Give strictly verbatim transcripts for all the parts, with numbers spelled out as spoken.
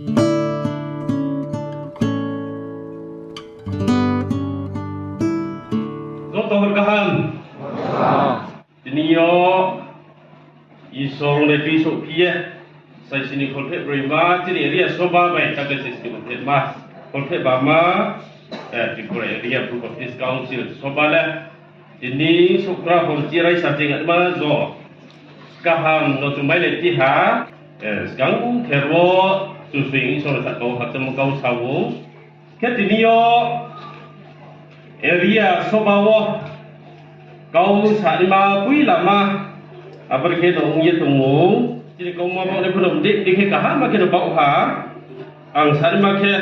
Joto hor kaham. Tini yo Isor ni tui souhphi ye, saisi ni kholpheh broima, chini area soba bai, chakhe saisi ni kholpheh ma, kholpheh bama, eh, Tripura area Bru Baptist Council soba le, tini sukra hor chi raisa ching ma jo, kaham no chung mai le ti ha, eh, skang ther wo Kchusoyang Isor ni sakau hakchangmo kau sa ou. Khe tini yo area soba wo kau sa ni ma pui lama, abore khe no ong ye tong ou. Chini kauma baoh le pho no dei dei khe kaham ma khe no baoh ha. Ang sa ni ma khe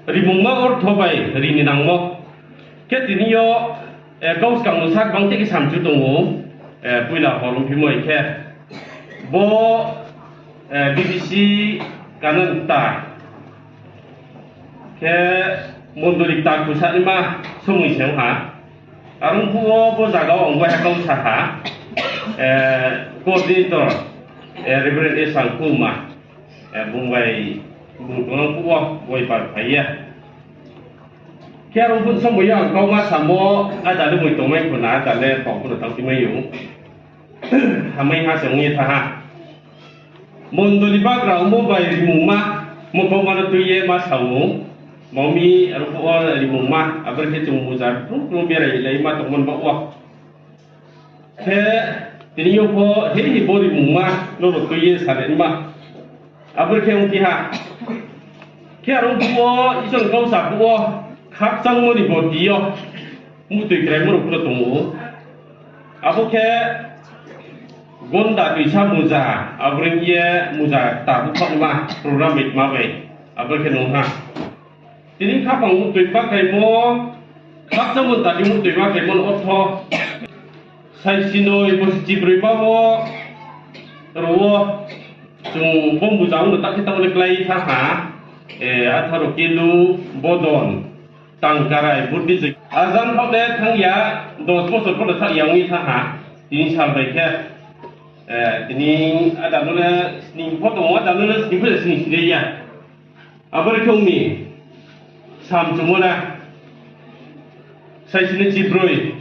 rimungma ortho bai ri ni nangmo. Khe tini yo, eh, kau skang no sak bang tei khe samchu tong ou, eh, puila hor ongphimo khe. Bo, eh, B B C Kananta khe mondoli kta khusa ni ma somoi se ong ha. Are ong phuh wo bo zaga wo ang bo ha kau sa ha, eh, coordinator, eh, Reverend S Sangkuma, eh, bung bai, bung tong ang phuh wo, boi par phai ye. Khe are ong phuh somoi yo ang kauma samo, ada le moi tongmai khuna, ada le kau khuna tang ti mai ou. Hamai ha se ong ye tha ha. Mondoli bagra ongmo bai rimungma, mo kauma no tui ye ma sa ou. Mami, aro phuh wo rimungma, abore khe chung muja, krum krum berai lai ma tongmo ni baoh wo. Khe, tini yo pho, he hi bo rimungma, no no tui ye sa le ma. Abore khe ong ti ha. Khe are ong phuh wo, Isor ni kau sa phuh wo, khakchangmo ni boti yo, muhtoi kraimo rao pho no tong ou. Abo khe, gonda tuisa muja, abore ye muja ta bupha ma, program bai ma bai, abore khe nung ha. Tini khaphang muhtoi ma kraimo, khakchangmo ta di muhtoi ma kraimo no ortho. Saisi noi bosi chibroi ma wo, ro wo, chung bo muja ong no ta khe ta le klái tha ha, eh, atharo kilo, bodon, tangkarai, burdi joi. Azan pho le thang ya, dos bosor pho le thang ya ong ye tha ha, tini sal bai khe. Eh, tini ada no le sning pho tong ou, ada no le sning pho le sning sini ya. Abore khe ong mi, samchumo na, saisi ni chibroi.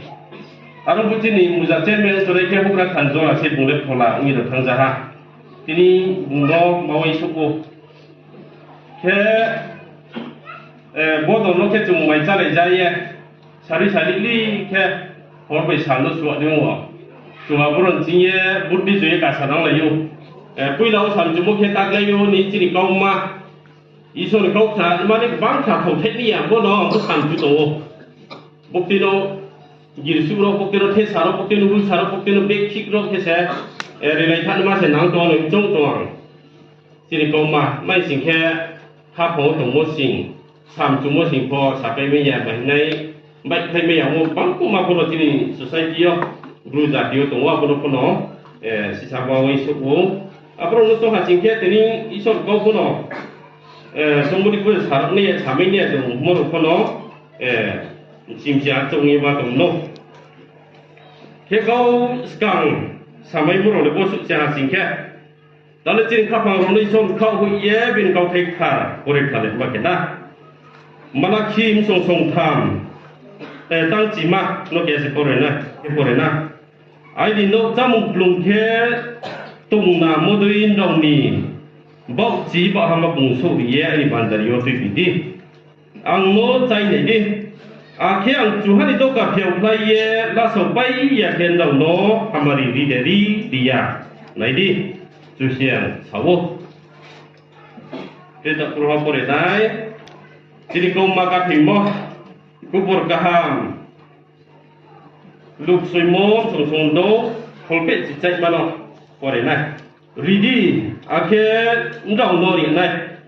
Aro bo chini muja chairman sorai khe houhgra thanjora se bung le phola ong ye no thang ja ha. Tini bung no mawi souh ou. Khe, eh, bodon no khe chung mai chálai ja ye, sari sari li khe, hor bai sal no suah ni ong ou. Chung abo rao ching ye, burdi joi ye kasa nanglai ou. Eh, puila wo samchumo khe taklai ou ni chini kauma. Isor ni kau kha, mane bang kha thao thai ni ya, bo no ang bo samchu tong ou. Bokti no girsu rao, bokti no thesa rao, bokti no hulsa rao, bokti no bek thik rao khe se, eh, rilai thanma se nang tong ou, chung tong ou. Chini kauma, mai sing khe, khaphang wo tongmo sing, samchumo sing pho, sapai mai ya, bai nai, bai phai mai ya, mo bang kuma pho no chini society yo, Bru jati yo tong ou, abo no pho no, eh, sisa ba uaingsouh ou. Abo rao no tong ha sing khe, tini Isor kau pho no, eh, chongmo ni pho sa ni, samai ni, chung mo rao pho no, eh, chimchi achong ye ma tong no. Khe kau skang samai mo rao le bo suh se ha sing khe. Tale chini khaphang rao no Isor khaoh hoih ye bini kauthai kthar pore kha le ma khe na. Malakhi bsong songtham, eh, tang chima no khe se pore na, khe pore na. Aini nouh chámung kplung khe tongna modoi nrao ni baohchi baohhama bung souh ri ye aini bandari yo tuibi di. Ang no chái nai di. Akhe ang kchuha ni doka phiaokhlai ye lasao pai ya khe nrao no hamari ri de ri ri ya. Nai di, Kchusoyang sa ou. Khe ta purha pore nai. Chini kauma kathoimo, kubur kaham. Luk soimo song song do, kholpheh chichaihma no pore nai. Ri di, akhe nrao no ri nai.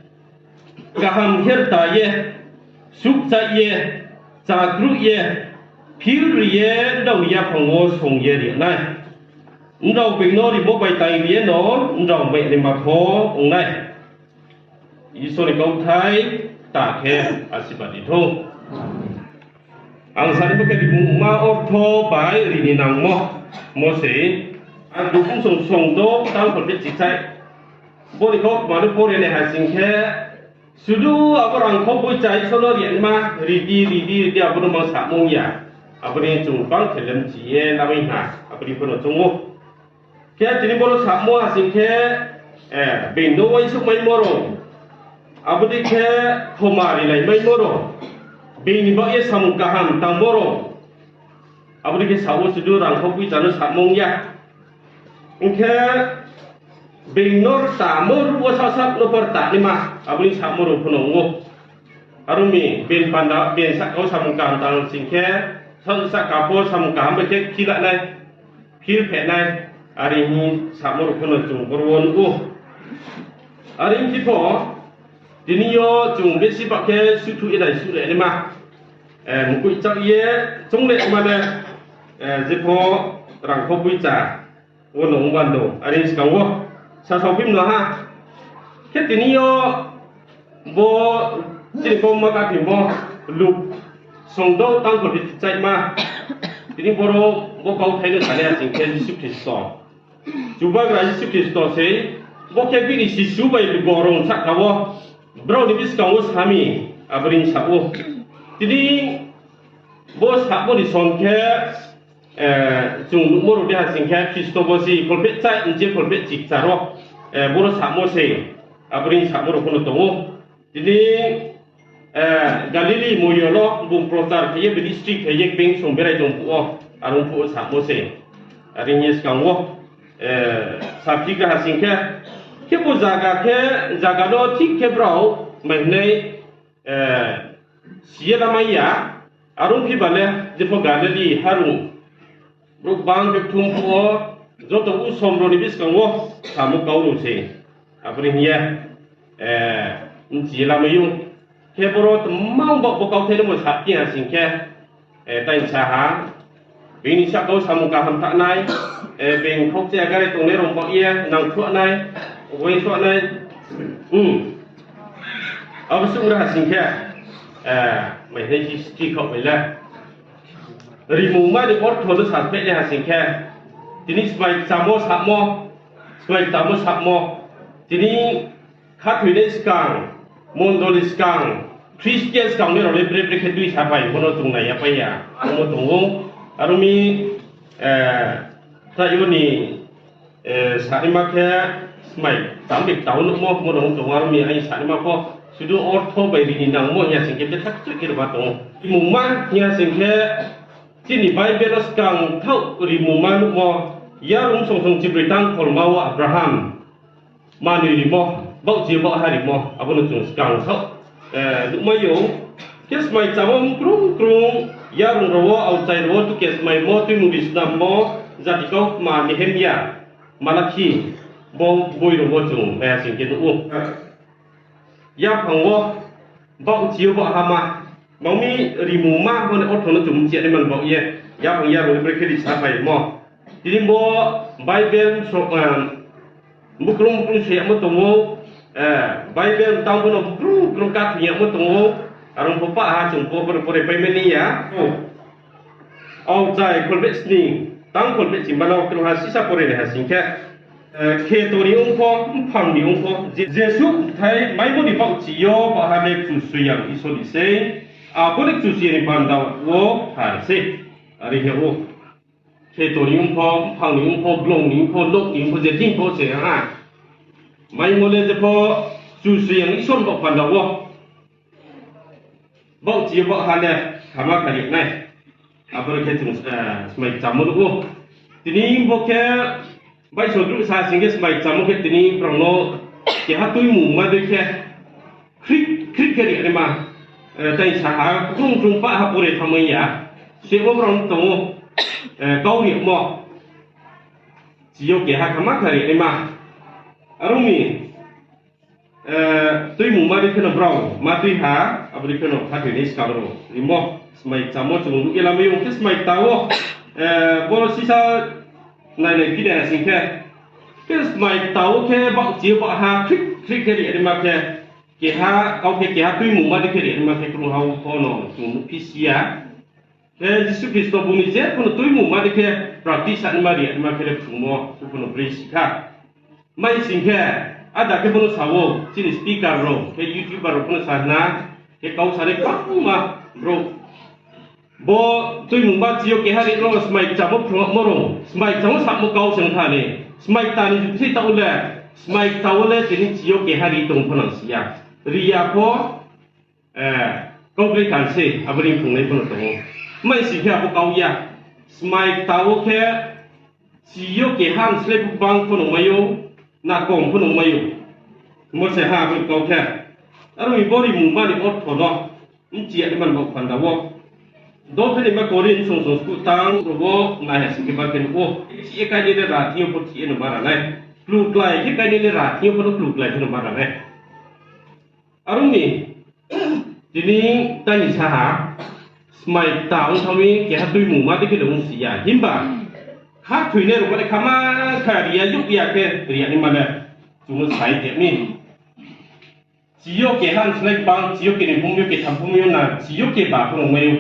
Kaham kherta ye, sukchai ye, chakruh ye, phil ri ye, nrao ni yaphang wo song ye ri nai. Nrao being no rimo bai taing ri ye no, nrao mai naima pho ong nai. Isor ni kauthai ta khe asirbad di thou. Ang sani bo khe rimungma ortho bai ri ni nangmo, mo se, ang dukung song song do, tang kholpheh chichai. Bo ni kau kma no pore nai ha sing khe, Sudu abo rangkhou poicha Isor no ri ma, ridi, ridi, ridi, abo no mang samo ya. Abo ni chung bang khe lemchi ye lamai ha, abo ni pho no chung ou. Khe tini boro samo asing khe, eh, being no uaingsouhmaimo rao, abo dei khe khoma rilaimaimo rao, being ni baoh ye samung kaham tangmo rao, abo dei khe sao sudu rangkhou poicha no samo ya. Hing khe being no rtamo ruh wo sasa no pho rta naima, abo ni samo rao pho no ong ou. Aro mi being panda, being sahka wo samung kaham tang sing khe, sa-, sahka pho samung kaham bai khe khila nai, phil phe nai, are hing samo rao pho no chung boro wo nuh ou. Are hing phi pho, tini yo chung besi ba khe suthu ye nai sure naima, eh, mkoih chak ye choungle mane, eh, jepho rangkhou poicha wo no ong bando, are skang wo sasao phim no ha. Khe tini yo bo chini kau ma kaphimo Luk songdouh tangkholpheh chichaihma. Tini boro bo kauthai no sanai asing khe Jisu Khristo. Chubagra Jisu Khristo sei, bo khe bini sisu bai lugo rao sahka wo, brao ni buskang wo sami, abo ni sa ou. Tini bo samo ni son khe, eh, chung nuhmo rao dei ha sing khe Khristo bo si kholpheh chai, je kholpheh chikchar wo, eh, boro samo sei, abo ni samo rao pho no tong ou. Tini, eh, Galili moyol wo bung prochar khe ye, ministry khe ye, being song berai tong phuh wo, aro phuh wo samo sei. Are hing ye skang wo, eh, saphi gra ha sing khe, khe bo zaga khe, zaga no thik khe brao mai hnai, eh, si ye lamai ya, aro phi ba le jepho Galili harung, brouh bang khe kthum phuh wo, joto usom rao ni buskang wo samo kau rao sei. Abo ni hing ye, eh, bchi ye lamai ou. Khe boro tma ong baoh bo kauthai no bo saphi ha sing khe, eh, tai sa ha, being ni sahka wo samung kaham tang nai, eh, being khokchaya gari tongnai rao baoh ye nangthuh nai, uaingsouh nai, hmm. Abo suh gra ha sing khe, eh, mai hnai history khaoh bai le. Rimungma ni ortho no sapheh nai ha sing khe, tini smai kchamo samo, smai kchamo samo, tini khathoinai skang, mondoli skang, Christian skang ni rao le bre bre khe tuisa pai, bo no chung nai ya pai ya, abo tong ou. Aro mi, eh, taio ni, eh, sanaima khe smai kcham bai kcham nuhmo, bo no tong ou, aro mi aini sanaima pho sudu ortho bai ri ni nangmo hing ya sing khe bethak chuih khe rba tong ou. Rimungma hing ya sing khe chini Bible wo skang thaoh rimungma nuhmo, yarung song song chibroi tangkholma wo Abraham manoi rimo, baohchi baohha rimo, abo no chung skang thaoh, eh, nuhmai ou. Khe smai kchamo mkrung krung, yarung rao wo, aokchai rao wo, tukesmaimo, tuimung ri snammo, jati kau kma Nehemia, Malakhi, bo boi rao wo chung nai ya sing khe nuh ou. Yaphang wo baohchi yo baohha ma, mami rimungma bo ni ortho no chung mchi ya nai man baoh ye, yaphang yarung bre khe risa paimo. Tini bo Bible so, eh, bukrung bukrung soi yagmo tong ou, eh, Bible tang bo no bukrung bukrung kathing yagmo tong ou, aro pho pah ha chung pho pore pore pai mani ya. Aokchai kholpheh sning, tangkholpheh chimba no krungha sisa pore nai ha sing khe, eh, kheto ni ong pho, mphang ni ong pho, je-, jesuh bthai maimo ni baohchi yo baohha le Kchusoyang Isor ni sei, abo le Kchusoyang ni panda wo phar sei. Are hing ou, kheto ni ong pho, mphang ni ong pho, blong ni ong pho, nouh ni ong pho, je thing pho se ha. Maimo le jepho Kchusoyang Isor ni baoh panda wo baohchi yo baohha le khama khari nai. Abo khe chung, eh, smai kchamo nuh ou. Tini bo khe baihsodruh sa sing khe smai kchamo khe tini brao no keha tuimungma dei khe khrik khrik khe ri naima, eh, tai sa ha, krung krung pah ha pore thanngmai ya. Sebo brao no tong ou, eh, kau rimo. Chi yo keha khama khari naima. Aro mi, eh, tuimungma dei khe no brao ma tui ha, abo dei khe no khathoi ni skang rao rimo, smai kchamo chung nuh ye lamai ou, khe smai kta wo, eh, bo sisa nai nai phi nai ha sing khe, khe smai kta wo khe baohchi yo baohha khrik khrik khe ri naima khe, keha, kau khe keha tuimungma dei khe ri naima khe krungha wo pho no chung nuhphi si ya. Khe Jisu Khristo bung ni je pho no tuimungma dei khe practice sa naima ri naima khe le phrungmo, bo pho no brei si kha. Mai sing khe, Ada khe bono sa ou, chini speaker rao, khe YouTuber rao pho no sa na, khe kau sanai bangma brouh. Bo tuimungma chi yo keha ri no smai kchamo phrungmo rao, smai kchamo samo kau se ong tha ni, smai kta ni jug se taoh le, smai kta wo le tini chi yo keha ri tong pho nang si ya. Ri ya pho, kau bai kan se, abo ni phrungnai pho no tong ou. Mai si khe abo kau ya. Smai kta wo khe, chi yo keha ni slái bang pho nung mai ou, na kom pho nung mai ou. Mo se ha abo kau khe. Aro ni bo rimungma ni ortho no, mchi ya ni man bo panda wo. Do phe ni ma Korinth song song sku tang ro wo nai ha sing khe ba khe nuh ou. Chi ye kai ni le ra thing yo pho chi ye no ma ra nai. Kluklai khe kai ni le ra thing yo pho no kluklai khe no ma ra nai. Aro ni, tini tini sa ha, smai kta ong thanng mi keha tuimungma dei khe le ong si ya. Himba, khathoinai rao pho le khama kha ri ya, youh ya khe ri ya ni ma le, chung no sai khe mi. Chi yo keha ni slái bang, chi yo keni phung yo, ketham phung yo na, chi yo keba pho nung mai ou.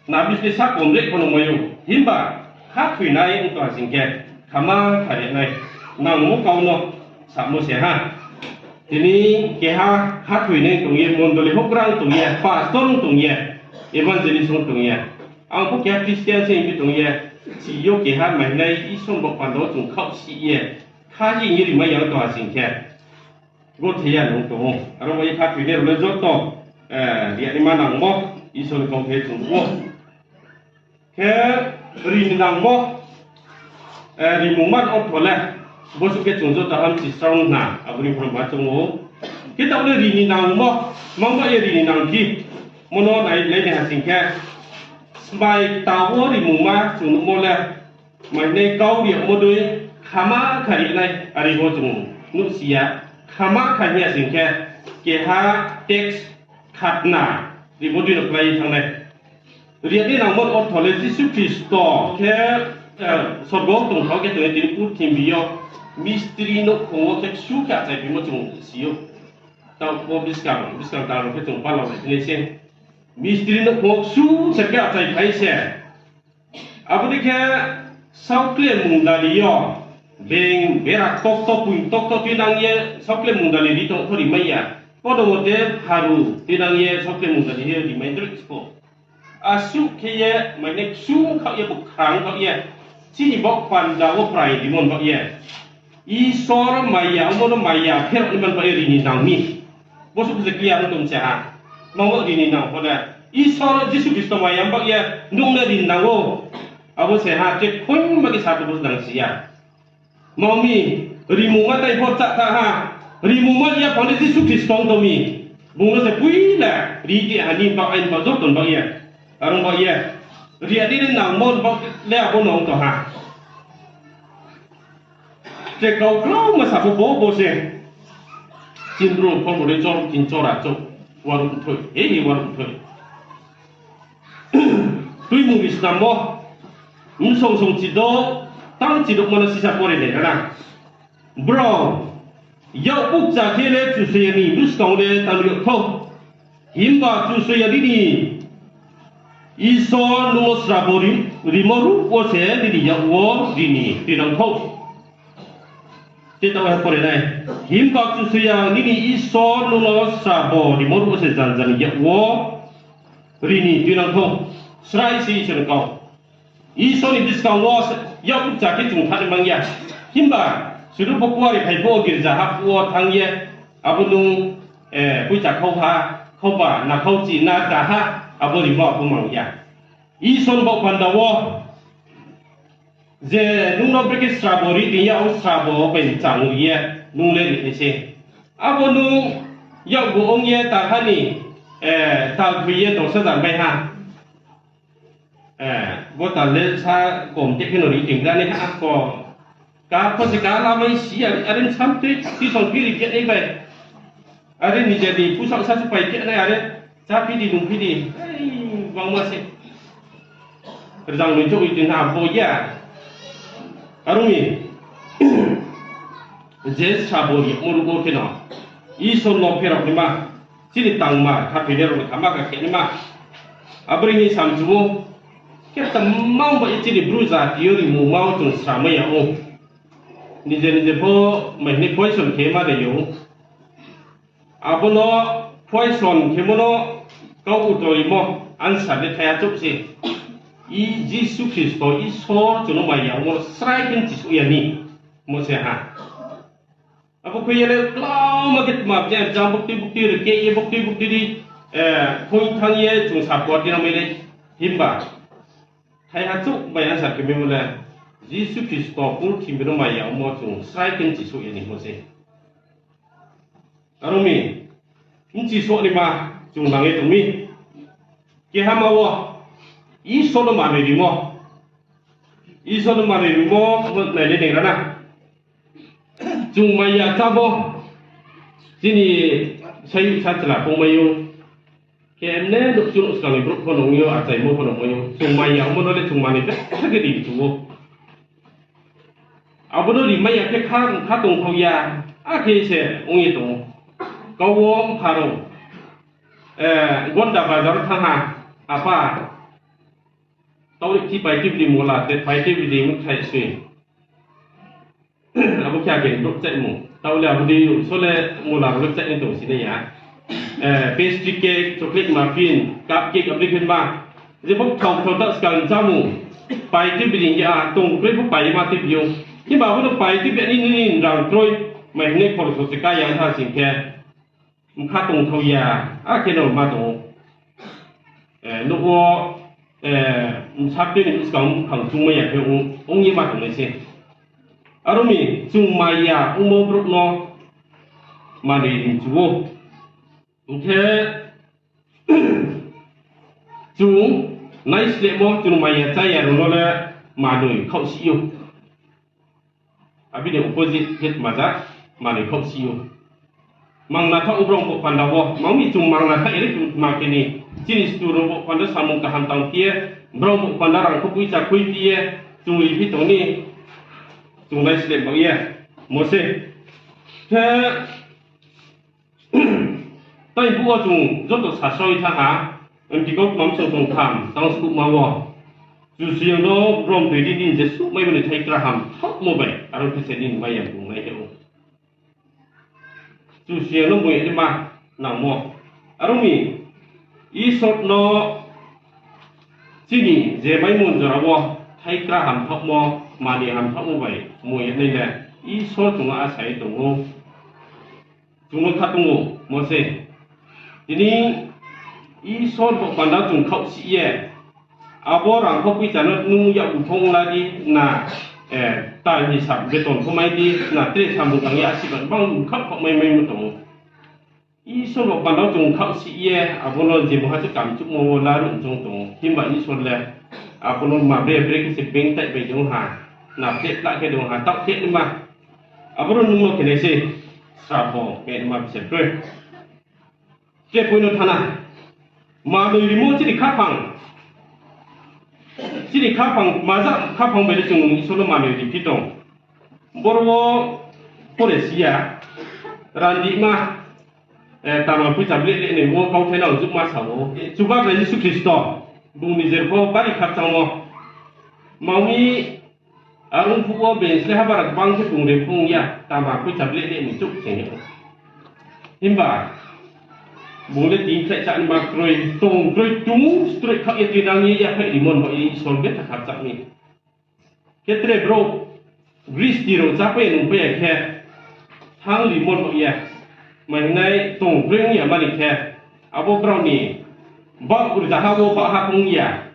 Na bisi sa kom le pho nung mai ou. Himba, khathoinai ong tong ha sing khe, khama kha ri nai. Nangmo kau no, samo se ha. Tini keha khathoinai tong ye, mondoli houhgra tong ye, pastor tong ye, evangelist tong ye. Ang pho keha Christian se hing tong ye, chi yo keha mai nai Isor bo panda wo chung khaoh si ye, kha hing ye rimai ya tong ha sing khe. Gothe ya nung tong ou. Aro bai khathoinai rao le joto, ri ya ni ma nangmo, Isor ni kau khe chung ou. Khe ri ni nangmo, rimungma ni ortho le, bosuh khe chung joto hamchi srang na, abo ni phrang ma chung ou. Khe taoh le ri ni nangmo, mang ba ye ri ni nang phi, mo no nai, nai ni ha sing khe, smai kta wo rimungma chung nuhmo le, mai nai kau ri yagmo dei, khama kha ri nai, are bo chung nuh si ya, khama kha hing ya sing khe, keha tax khatna, ri bo dei no klái ye thanng nai. Ri ya ni nangmo ni ortho le Jisu Khristo khe, sorgo tongthao khe tong ye tini purthimbi yo mistri nouhkhong wo khe ksu khe achaiphimo chung si ou. Taoh bo buskang, buskang tang rao khe chung pala bai phinai se. Mistri nouhkhong wo ksu se khe achaiphai se. Abo dei khe saokle mungdali yo, being bera tokto, poing tokto tuinang ye saokle mungdali ri tong pho rimai ya. Kono mote pharu tuinang ye saokle mungdali ye rimai droi spo. Asuh khe ye, mai nai ksu khaoh ye, bo khrang khaoh ye, chini baoh panda wo prai rimon baoh ye. Isor maya, omo no maya pherao ni man baoh ye ri ni nang mi. Bosuh khe se clear no tong se ha. Nung no ri ni nang pho le. Isor Jisu Khristo maya baoh ye, nung no ri ni nang ou. Abo se ha, che khoima khe sa tong bo nang si ya. Mami, rimungma tai pho chá tha ha. Rimungma ya phone Jisu Khristo tong mi. Bung no se poila ri di ha ni baoh ain baoh joto baoh ye. Arong baoh ye. Ri ya ni nangmo baoh le abo no tong ha. Che kau klauma sa pho bo bo se. Chinbru pho bo le chor tin chora chou. Warum thoi. He, he warum thoi. Tuimung ni snammo, msong song chido, tang chido mano sisa pore nai rana. Brao, yak bukcha khe le Kchusoyang ni buskang le tang yag thou. Himba Kchusoyang nini Isor nung no srabo ri-, rimo ruh wo se nini yak wo ri ni tuinang thou. Tei tao hai pore nai. Himba Kchusoyang nini Isor nung no srabo rimo ruh wo se janja ni yak wo ri ni tuinang thou. Srai se Isor ni kau. Isor ni buskang wo yak bukcha khe chung thani mang ya. Himba, sudu pho kuari phai pho girja ha phuh wo thanng ye, abo nung, eh, poicha khau ha, khauba, na khauchi, na cha ha, abo rimo abo mang ya. Isor baoh panda wo, je nung no brekhe srabo ri di ya, o srabo bai chang ri ye, nung le ri nai se. Abo nung yakgu ong ye, talha ni, eh, tal thoi ye, dos hajar bai ha. Eh, bo tal le sa kom te khe no ri ting ra nai ha ko. Ka pho se ka la mai si ya, are sam tui, tuition fee ri khe nai bai. Are ni je di, pusa sa su pai khe nai, are, cha phi di, nung phi di. Ei, bangma se. Rzang ni chouh ri ting ha, bo ya. Aro ni, je srabo ri mo ruh wo khe no. Isor no pherao ni ma. Chini tangma, khathoinai rao ni khama kha khe nai ma. Abo ni samchu wo, khe tma bai chini Bru jati yo rimungma wo chung sramai ya ou. Nije nije pho, mai hini question khe ma ri ou. Abo no question khemo no kau uttor rimo answer le thaiha chouh se. I Jisu Khristo Isor chung no maya ongmo srai khe mchisouh ya ni mo se ha. Abo khe ye le klauma khe tma bjang jang bukti bukti rike ye bukti bukti di, eh, khui thang ye chung sa phuh ti na mai le himba. Thaiha chouh bai answer khe mimo le, Jisu Khristo purthimbi no maya ongmo chung srai khe mchisouh ya ni mo se. Aro mi, mchisouh ni ma chung nang ye tong mi. Keha ma wo, Isor no manoi rimo. Isor no manoi rimo, nai le neng ra na. Chung maya chámo, chini sai sa chla pho mai ou. Khe mne nouhchu nouh skang ni brouh pho nung ou, achaimo pho nung mai ou. Chung maya ongmo no le chung manoi betha khe ri chu ou. Abo no rimai ya khe kha, kha tongthao ya, akhe se ong ye tong ou. Kau wo mpha rao, eh, Gonda bazar thanng ha, apa, taoh le khi pai tibri mola, te pai tibri mkhai sui. Abo khe age brouh chaihmung. Taoh le abo di so le mola rao le chaih ni tong si nai ya. Eh, pastry cake, chocolate muffin, cup cake, abo di khe ma. Je bo kthao kthao ta skang chámung. Pai tibri ya, tong kroi pho pai ma tibri ou. Himba abo no pai tibri ni, ni, ni rang kroi. Mai hing ye khorokso se ka ya tha sing khe. Mkha tongthao ya, akhe no ma tong ou. Eh, nouh wo, eh, msapte ni buskang bkhang chungmai ya khe ong, ong ye ma tongnai se. Aro mi chung maya ongmo brouh no manoi ri chu ou. Hing khe chung naislehmo chung maya chá ya rao no le manoi khaohsih ou. Abini opposite khe tma ja, manoi khaohsih ou. Mangna thaoh brao bo panda wo, mang mi chung mangna thaoh ri tma khe ni, chini situ rao bo panda samung kaham tang phi ye, brao bo panda rang kho poicha khui phi ye, chung ri phi tong ni, chung naisleh bao ye, mo se. Khe Tai phuh wo chung joto sasao ye thanng ha, mti kau tma msong tong tham, tang skuhma wo. Kchusoyang no brom toi di nini jesuh maimo ni thai kra ham thaohmo bai, aro khe se nini maya tongnai khe ou. Kchusoyang no moing ye ma nangmo. Aro mi, Isor no chini je maimo jora wo thai kra ham thaohmo, manoi ham thaohmo bai moing ye nai le, Isor chung no asa ye tong ou. Chung no kha tong ou, mo se. Tini Isor bo panda chung khaohsih ye. Abo rang kho poicha no nung yak uthong la di na, eh, tal ni sap beton pho mai di na tre samung tang ye asi ban bang khaoh khaoh mai mai mo tong ou. Isor bo panda chung khaohsih ye, abo no je mungha se kamchuhmo wo laruh chung tong ou. Himba Isor le, abo no ma bre bre khe se beng tai bai dong ha, na phe pla khe dong ha, taoh khe ma. Abo no nung no khe nai se, srabo khe ma bise broi. Tre poi no thana. Manoi rimo chini khaphang. Chini khaphang, maja khaphang bai le chung Isor no manoi ri phi tong. Boro wo pore si ya, randima, eh, tama poicha ble le nai wo kauthai nao jukma sa ou. Chubagra Jisu Khristo, bung ni jer pho bari khakchangmo. Mami, Arung phuh wo beng sle ha bara gbang khe bung re phung ya, tama poicha ble le ni chouh se ya. Himba, bung le tini khlai cha ni ma kroi, tong kroi, tung stroi khaoh ye tuinang ye ya phai rimon ba ye Isor betha khakchang mi. Khe tre brouh, gristi rao chápai nungpai ya khe, thang rimon ba ye, mai hing nai tong kroi ong ya mani khe, abo brao ni, baoh rzaha wo baoh ha phung ya.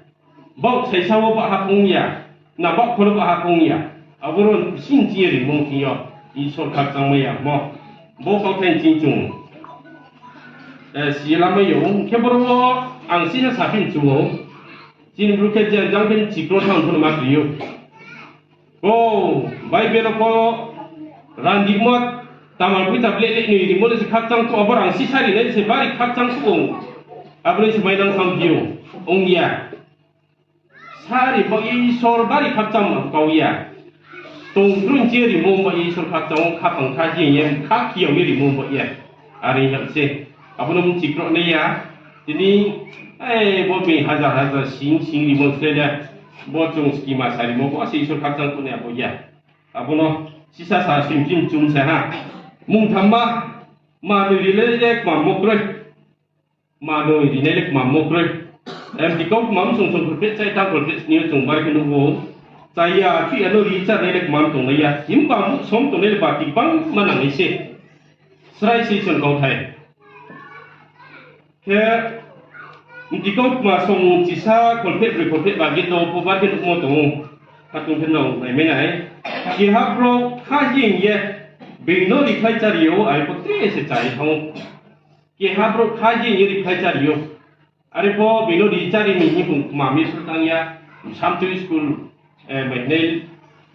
Baoh saisa wo baoh ha phung ya, na baoh kholo baoh ha phung ya. Abo ro sing ching ye rimung thing yo, Isor khakchang mai ya mo. Bo kauthai ching chung, eh, si ye lamai yo, khe boro wo ang sisa saphi chung ou. Chini bru khe je jang khe chikro thang pho no ma kri ou. O, Bible pho randimo, tama poicha ble le ni rimo le se khakchang kho, abo rang sisa ri nai se bari khakchang kho ou. Abo ni se mai nang sam di ou, ong ya. Sari bo Isor bari khakchang ma kau ya. Tong kroi ching ye rimo ba Isor khakchang ou, khaphang kha ye, kha kiyang ye rimo ba ya. Are ya se. Abo no mchi kroi nai ya. Tini, eh, bo beng hajar hajar sing sing rimo sle ya. Bo chung schema sa rimo, bo se Isor khakchang kho nai abo ya. Abo no Sisa sa sim chim chum se ha. Mungthamma, manoi rinai le kmammo kroi. Manoi rinai le kmammo kroi. Em, mti kau kmam song song kholpheh chai tang kholpheh sni yo chung bar khe nuh ou. Chaya, thuh ya no ri chárnai le kmam tongnai ya. Himba muhsom tongnai le bati bang ma nangnai se. Srai se Isor ni kauthai. Khe, mti kau kma song chisa kholpheh broi kholpheh ba git no pho bar khe nuhmo tong ou. Khatung khe nrao naimai nai. Keha brouh kha hing ye, being no rikhlai chári ou, are pho tre se chári thanng ou. Keha brouh kha hing ye rikhlai chári ou. Are pho being no ri chári ni hing bung kma mi sung thanng ya, Sunday school, eh, mainai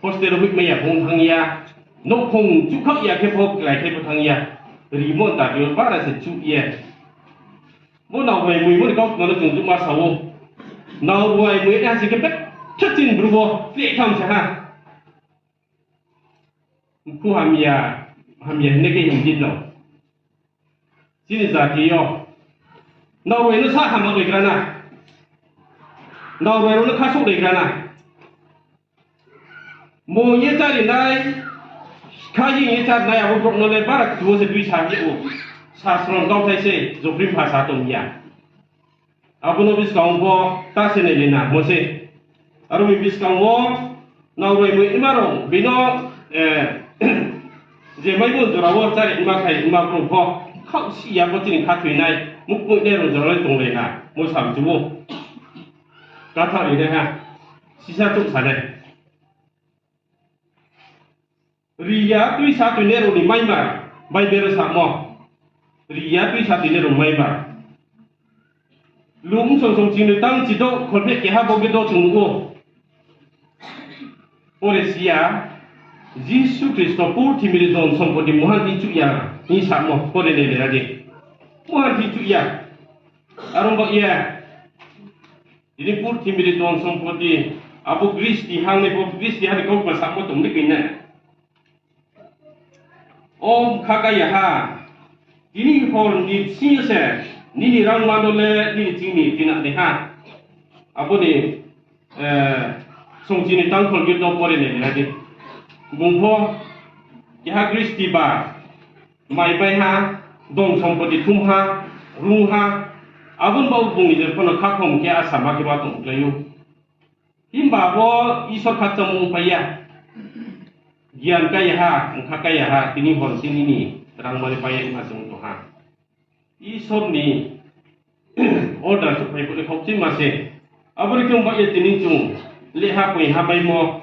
hostel hoih mai ya bung thanng ya, nouhkhong chuhkhaoh ya khe pho klái khe pho thanng ya, rimo ta ri ou bara se chuh ye. Bo nrao bai mui mo ni kau kma no chung chuhma sa ou. Nrao bai mui ha sing khe betha chini bru wo pleh tham se ha. Mkhu hamya, hamya hing ye khe hing di no. Chini jati yo. Nrao bai no sa hama bai gra na. Nrao bai no khasouh bai gra na. Mung ye chárinai, kha hing ye chárnai abo brouh no le bara kchu wo se tuisa ye ou. Sasro ni kauthai se, jopri phasa tong ya. Abo no buskang wo pho ta se nai le na mo se. Aro mi buskang wo nrao bai mui ima rao, bini, eh, je maimo jora wo chári ima khai ima brouh pho, khaoh si ya pho chini khathoinai, muhkmoihnai rao jora le tong le na, mo sam chu ou. Katha ri nai ha, sisa chouh sa nai. Ri ya tuisa toinai rao ni maimar, Bible samo. Ri ya tuisa toinai rao ni maimar. Luk bsong song ching ni tang chidouh kholpheh keha bo git no chung nuh ou. Pore si ya, Jisu Khristo purthimbi ni dhon sompoti mungha ni chuh ya, hing samo, pore nai le ra di. Mungha ni chuh ya. Aro ba ye, tini purthimbi ni dhon sompoti, abo gristi hangnai bo gristi ha ni kau ba samo tong di koi nai. O bkha kaiya ha, tini hor ni bsing yo se, nini rangma no le nini ching ni tina nai ha. Abo ni, eh, song ching ni tang kholpheh git no pore nai le ra di. Bung pho, keha gristi ba, mai bai ha, dhon sompoti thum ha, rung ha, abo ni baoh bung ni je pho no khakhom khe asama khe ba tong klái ou. Himba bo Isor khakchangmo ongpai ya. Gian kaiya ha, bkha kaiya ha, tini hor tini ni rangma le pai ya ma se ong tong ha. Isor ni order souhphai phuh le khaukchima se. Abo ni khe ong ba ye tini chung leha poi ha maimo.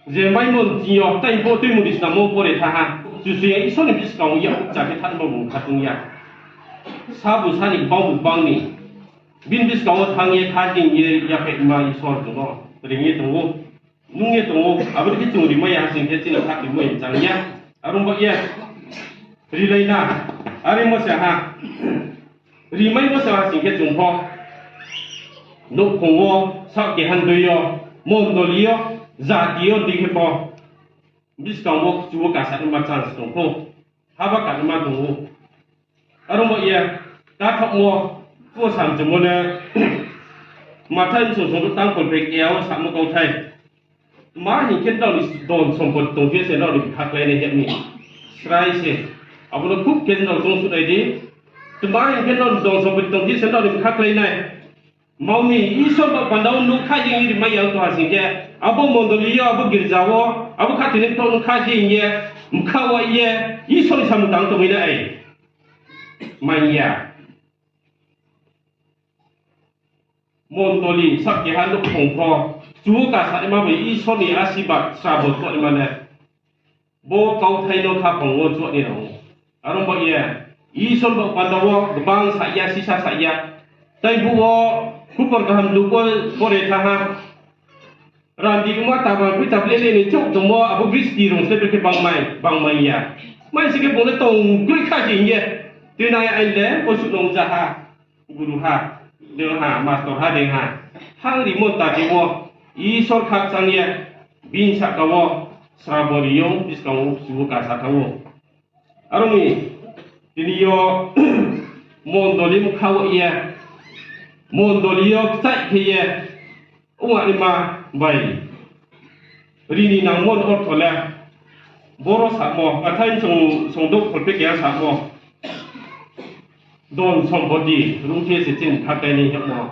Je maimo ni ching yo, tai bo tuimung ni snam wo pore tha ha. Kchusoyang Isor ni buskang wo yak cha khe thanngmo bung khatung ya. Sabu sa ni bang bu bang ni. Bini buskang wo thanng ye kha hing ye yaphaima Isor chung no ring ye tong ou. Nung ye tong ou, abo ni khe chung rimai ya ha sing khe chini kha tuimo ye chang ya. Aro ba ye rilai na, are mo se ha. Rimai mo se ha sing khe chung pho nouhkhong wo, saoh keha ni dei yo, mondoli yo, jati yo, di khe pho buskang wo kchu wo kasa nima chance tong pho, haba ka nima tong ou. Aro ba ye, kathaohmo, phuh samchumo le, Mathai bsong song tang kholpheh keha wo samo kauthai. Tma hing khe nrao ni dhon sompoti tongphi se nrao ni bkha kláinai hing mi. Srai se. Abo no khub khe nrao choung suh nai di. Tma hing khe nrao ni dhon sompoti tongphi se nrao ni bkha kláinai. Mao ni Isor ba panda wo nouh kha ye rimai ya tong ha sing khe, abo mondoli yo, abo girja wo, abo khathoinai ktor nouh kha ye, bkha wa ye, Isor ni samung tang tongmai nai. Mai ya. Mondoli, saoh keha nouhkhong pho, kchu wo kasa nima bai Isor ni asirbad srabo choungnaima le. Bo kauthai no khaphang wo choung ni rao. Aro ba ye, Isor ba panda wo gbang sa ya, sisa sa ya. Tai bu wo, khupor kaham luk wo pore tha ha. Randi kma taba pui tablet le ni chouh tongmo abo gristi rung se brekhe bangmai, bangmai ya. Mai se khe bung le tong kroi kha hing ye. Tui nai ai le, bo suh nung ja ha. Guru ha, deng ha, master ha, deng ha. Hang rimo ta khe wo, Isor khakchang ye, bini sahka wo, srabo ri yo, buskang wo, kchu wo kasa thanng ou. Aro ni, tini yo, mondoli mkha wo ye, mondoli yo kchaih khe ye, ong naima bai. Ri ni nangmo ni ortho le, boro samo, athai song, songdouh kholpheh keha samo, don sompoti rung khe se chini thakai ni hingmo.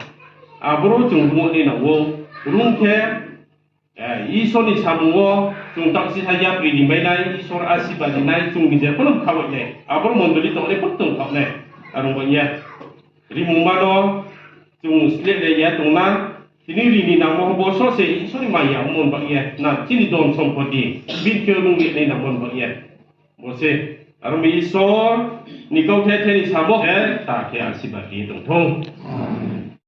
Aboro chung rung ni nang ou, rung khe, eh, Isor ni samung wo chung taohsi sa yapri ri mai nai, Isor asirbad ri nai, chung ni je pho no khaoh nai, aboro mondoli tong nai pho tong khaoh nai, arung bai ye. Rimungma no chung sleh le ya tong na, tini ri ni nangmo bo so se Isor ni maya mon bai ye, na chini don sompoti, bini khe rung ri ni nangmo bai ye. Bo se, aro mi Isor ni kauthai thai ni samo khe, ta khe asirbad ri tong thou.